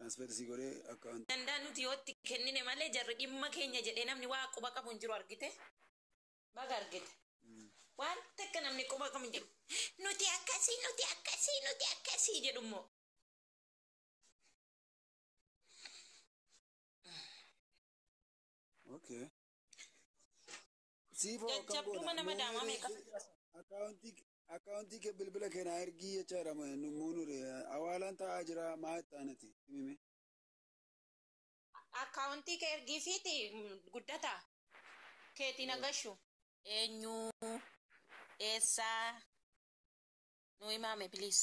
Transfer si godhee akkaawuntii. Danda'a nuti yoo itti kennine malee jarri dhimma keenya jedhee namni waa quba qabu hin jiru argite. Baga argite. Waan takka namni quba qabu hin jiru. Nuti akkasii, nuti akkasii, nuti akkasii jedhu immoo. Okay. Siifoo akkam Jajjabduu goona? mana madaamaa meeqa? Akkaawuntii kee bilbila kee naa ergii jechaadha muunure. Awaalaan taa'aa jira maa itti aanati himime. Akkaawuntii kee ergii fiiti guddata. Keetiin agashu. Eenyu eessaa nu himaame, please.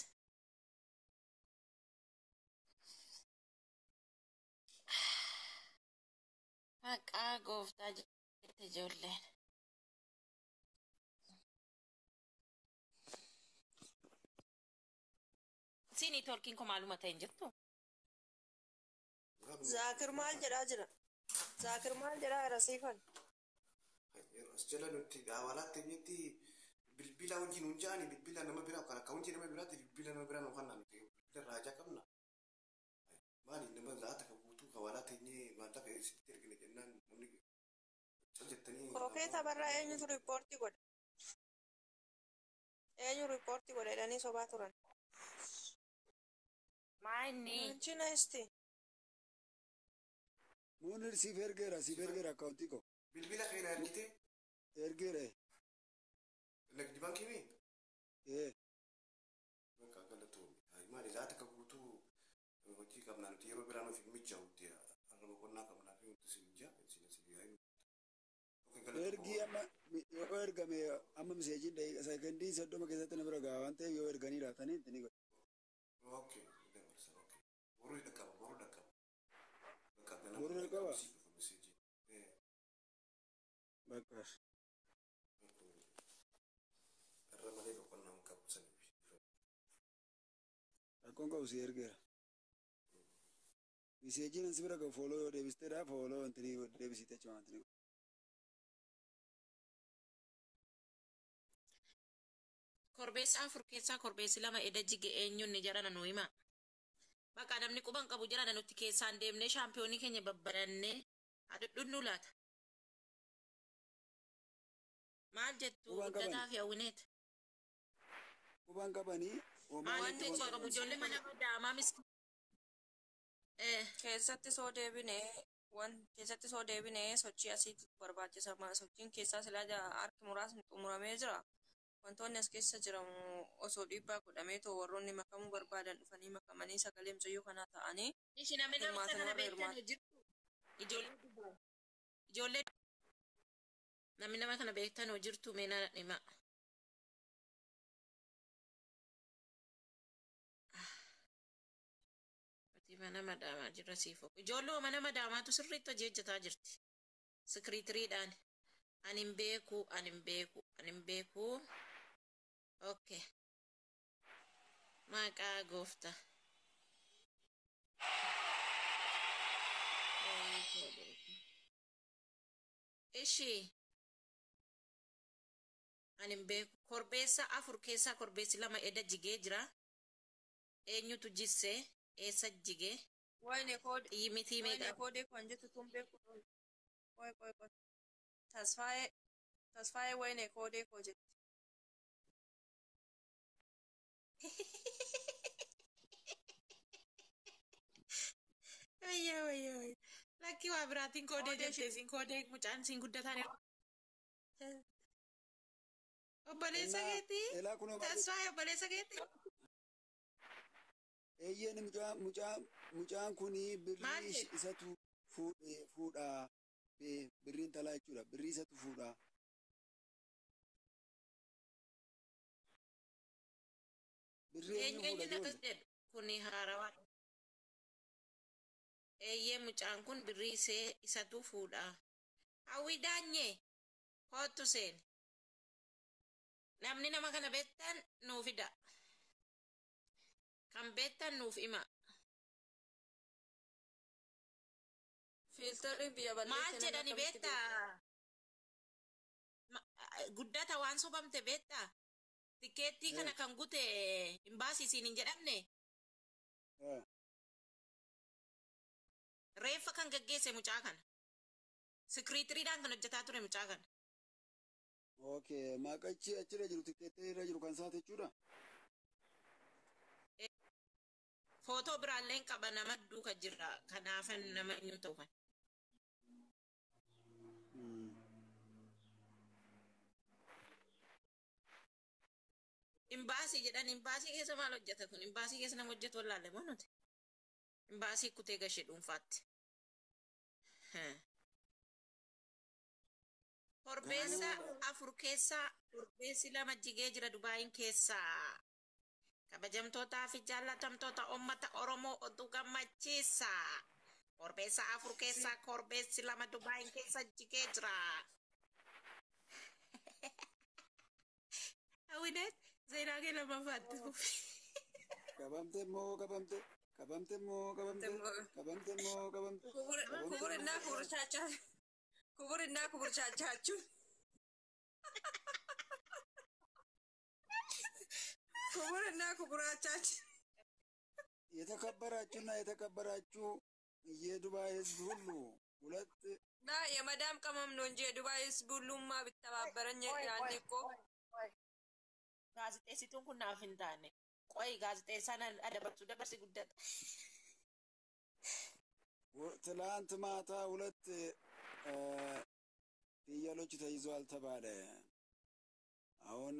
Maqaa gooftaa jette ijoolleen. Si networkiin koo maaluma ta'e hin jirtu? Zaakir maal jedhaa jira? Zaakir maal jedhaa jira siifan? As jala nuti awwaalaatti eenyutti bilbila wajjin hin jaani, bilbila nama biraa kan akkaawuntii nama biraatti bilbila nama biraa nu kanna, nuti bilbila raajaa qabna. Maali nama laata kan guutuu awwaalaatti eenyee maallaqa isitti ergine jennaan namni cal jettanii. Krokeeta barraa eenyutu riippoortii godhe? Eenyu riippoortii godhe jedhanii sobaa turan. Maa inni? Anchina isti. Muunir, siif ergeera, siif ergeera akkaawuntii koo. Bilbila keenya ergite? Ergeera. Nagdi baankii mi? Ee. Bakka galatoomii. Maali laata kan guutuu hojii qabnaa, nuti yeroo biraa nuuf hin mijaa'utti, har'a boqonnaa qabnaa fi nuti isin jaa isin isin yaa'in. Ergii amma yoo ergame amma miseejiin daqiiqa sekondii 30 keessatti na bira ga'a waan ta'eef yoo erganii laatanii itti ni godha. Okay, dabarsa, okay. Boruu dhaqqaba, boruu dhaqqaba. Bakka ganama. Boruu dhaqqaba? Siif dhufa miseejiin. Bakka. Irra malee boqonnaa hin qabu saniif. Rakkoon qabu, si ergeera. Miseejiin si bira gahu follow yoo deebisteedha, follow wanti ni deebisite jechuudha wanti ni godha. Korbeessa afur keessaa korbeessi lama eda jige, eenyuun ni jarana nu hima. Bakka namni quban qabu jarana nutti keessaan deemnee shaampiyoonii keenya babbarannee adudhunnu laata. Maal jettu? Quban qaban. Guddataa fi hawwineet. Quban qabanii homaa. Maalitti quba qabu ijoollee mana madaamaa miski. Keessatti soo deebine, wan keessatti soo deebine sochii asiitu barbaachisa. Sochiin keessaa silaa harki muraasni xumuramee jira. Wantoonni as keessa jiran osoo dhiibbaa godhamee too warroonni makamuu barbaadan dhufanii makamanii sagalee mucayyoo kanaa ta'anii Ishi namni nama hirmaatan kana warra beektan hirmaatan. jirtu. Ijoollee dubaraa. Ijoollee namni nama kana beektan jirtu mee na hima. Ati mana madaamaa jirra siifoo. Ijoollee mana madaamaatu sirriitti hojii hojjetaa jirti. Sikiriitiriidhaan. Ani hin beeku, ani hin beeku, ani hin beeku. Okay. Maqaa gooftaa. Ishi. Ani hin beeku. Korbeessa afur keessaa korbeessi lama eda jigee jira. Eenyutu jissee? Eessa jigee? Wayne koode. Xiyyi Wayne meeqa? koodee kan jettu tun beeku. Qoy, qoy, qoy. Tasfaayee, Tasfaayee wayne koodee koo jetti. Wayyaa, wayyaa, wayyaa. Lakkii waa biraatiin koodee Koodee jette isin koodee mucaan isin guddataan. Obboleessa Elaa keetii? Elaa kunoo maal Tasfaayee obboleessa keetii? Eeyyeen, mucaan kuni Maal birrii jedhe? Isatu fuudhee fuudhaa, birriin talaa jechuudha, birrii isatu fuudhaa. Birrii eenyu Eenyu fuudha eenyutu akkas ijoollee? jedhu? Kuni haarawaadha. Eeyyee, mucaan kun birrii isee isatu fuudha. Hawwii daanyee kootu seeni. Namni nama kana beektan nuu fida. Kan beektan nuuf hima. Fiiltarri biyya Maal balleesse namni jedhani akkamitti beeka? beektaa? Guddata waan sobamte beektaa? Tikeettii kana kan gute hin baasisiin hin jedhamne. Reeffa kan gaggeesse mucaa kana. Sikiriitiriidhaan kan hojjetaa ture mucaa kana. Okay, maqachi achirra jiru tikkeettee irra jiru kan isaati jechuudha. Footoo biraallee hin qaba nama duuka jira. Kanaafan nama eenyu ta'u kan. Imbaasii jedhan imbaasii keessa maal hojjeta kun? Imbaasii keessa nama hojjetu wallaalle moo nuti? Imbaasii kutee gashee dhuunfaatti. Korbeessa afur keessaa korbeessi lama jigee jira Dubaayin keessaa. Kabajamtootaa fi jaallatamtoota uummata Oromoo oduu gammachiisa. Korbeessa afur keessaa korbeessi lama Dubaayin keessa jigee jira. Hawwineet seenaa kee lammaffaatti fufi. Qabamte immoo qabamte qabamte immoo qabamte qabamte immoo qabamte. ክቡርና ክቡርቻቻ ክቡርና ክቡርቻቻችሁ ክቡርና ክቡራቻችን የተከበራችሁና የተከበራችሁ የዱባይ ሕዝብ ሁሉ ሁለት ና የመዳም ቅመም ነው እንጂ የዱባይ ህዝብ ሁሉማ ቢተባበረኝ ያኔ እኮ Gaazexeessituun kun naaf hin taane. Qo'i gaazexeessaan dabarsuu dabarsi guddata. ትላንት ማታ ሁለት ፍየሎች ተይዘዋል ተባለ። አሁን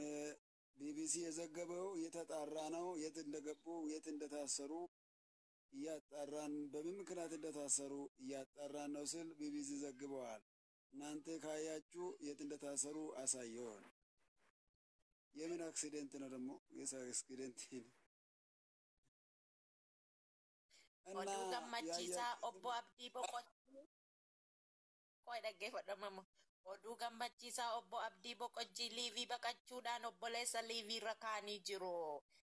ቢቢሲ የዘገበው እየተጣራ ነው። የት እንደገቡ የት እንደታሰሩ እያጣራን፣ በምን ምክንያት እንደታሰሩ እያጣራን ነው ስል ቢቢሲ ዘግበዋል። እናንተ ካያችሁ የት እንደታሰሩ አሳየውን። የምን accident ነው ደግሞ? Accident እና Oduu gammachiisaa obbo Abdii Boqojjii. Qo'i dhaggeeffadhamamu. Oduu gammachiisaa obbo Abdii Boqojjii liivii baqachuudhaan obboleessa liivii irra kaanii jiru.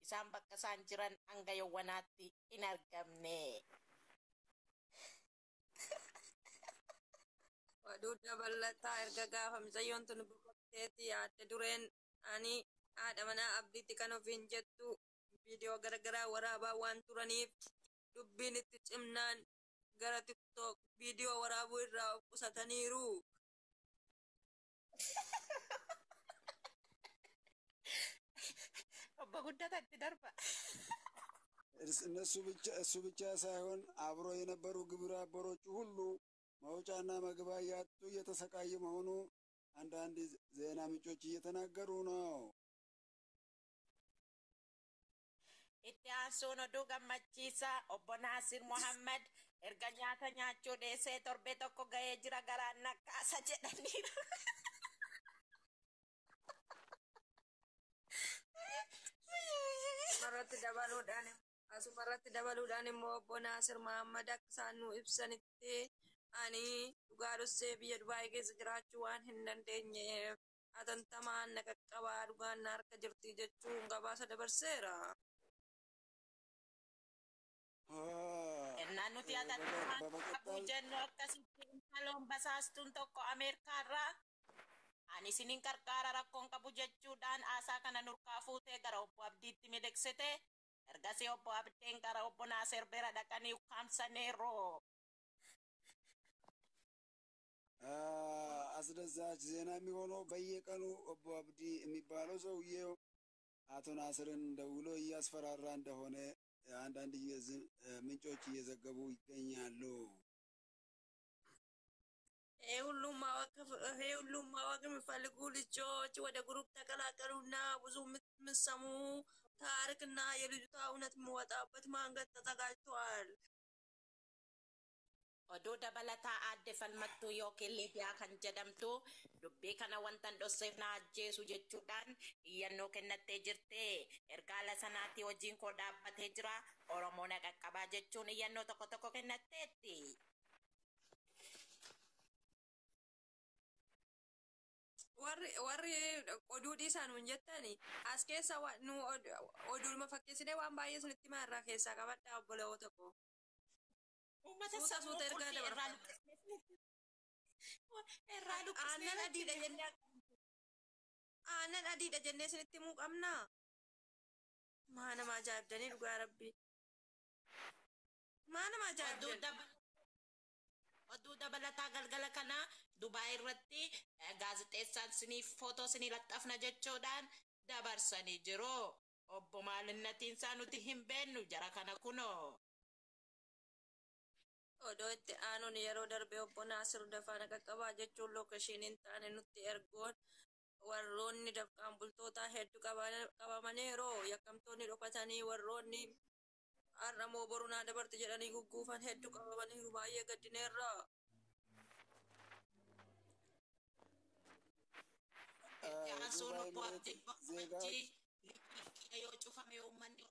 Isaan bakka isaan jiran hanga yawwanaatti hin argamne. Oduu dabalataa erga gaafa mucayyoon tun boqotteeti yaadde dureen ani haadha manaa Abdiitti kan ofiin jettu viidiyoo garagaraa waraabaa waan turaniif dubbiin itti cimnaan gara TikTok viidiyoo waraabuu irraa of qusataniiru. Obbo Guddataa itti darba. እነሱ ብቻ እሱ ብቻ ሳይሆን አብሮ የነበሩ ግብረ አበሮቹ ሁሉ መውጫና መግቢያ እያጡ እየተሰቃዩ መሆኑ አንዳንድ ዜና ምንጮች እየተናገሩ ነው። Itti aansuun oduu gammachiisaa obbo Naasir Mohammad erga nyaata nyaachuu dheessee torbee tokko ga'ee jira garaan nakkaasa jedhaniiru. Asumarratti dabaluudhaan immoo obbo Naasir Mahammad akka isaan nu ibsanitti ani dhugaa dhossee biyya Dubaayii keessa jiraachuu waan hin dandeenyeef atantamaan na qaqqabaa dhugaan na harka jirti jechuun gabaasa dabarseera. Ennaan nuti atantamaan qabu jennu akkasitti intaloon basaastuun tokko Ameerikaarraa ani isinin qarqaara rakkoon qabu jechuudhaan haasaa kana nurkaa fuutee gara obbo Abdiitti miliqsite. Ergasii obbo Abdiin gara obbo Naasir bira dhaqanii ukkaamsaniiru. አስደሳች ዜና የሚሆነው በየቀኑ ኦቦ አብዲ የሚባለው ሰውዬው አቶ ናስርን ደውሎ እያስፈራራ እንደሆነ አንዳንድ ምንጮች እየዘገቡ ይገኛሉ። ይሄ ሁሉም ማወቅ የሚፈልጉ ልጆች ወደ group ተቀላቀሉና ብዙ የምትሰሙ ታሪክና የልጅቷ እውነት የሚወጣበት መንገድ ተዘጋጅቷል። Oduu dabalataa aadde Falmattuu yookiin Liibiyaa kan jedhamtu dubbii kana wanta hin dhosseef na ajjeesu jechuudhaan iyyannoo kennattee jirti. Ergaa ala sanaatti hojiin koo dhaabbatee jira. Oromoo na qaqqabaa jechuun iyyannoo tokko tokko kennatteetti. Warri oduu dhiisaa nuun jettani as keessa nu oduuma fakkeessinee waan baay'ee isinitti himaa irraa keessaa qabadhaa obboloota koo. Uummata Suuta sammuu suuta ergaa qulfii irraa dabarfadha. irraa luqqisnee Aannan adiidha jennee aannan adiidha jennee isinitti himuu qabnaa? Maa nama ajaa'ibdanii dhugaa rabbii. Maa nama Oduu ajaa'ibdan? Oduu dabalataa galgala kana Dubaay irratti gaazexeessaan siniif footoo sinii laxxafna jechuudhaan dabarsanii jiru. Obbo Maalinnatiin nuti hin beennu jara kana kunoo. Odoo itti aanuun yeroo darbe obbo Naasir Dafaana qaqqabaa jechuun lookeeshiniin taane nutti ergoon warroonni dafqaan bultootaa hedduu qabamaniiru. Yakkamtoonni dhokatanii warroonni har'a moo boru naa dabarte jedhanii gugguufan hedduu qabamaniiru. Baay'ee gaddineerra. Itti aansuun Dubaay obbo Imireet Abdii ዜጋዎች yoo cufame uummanni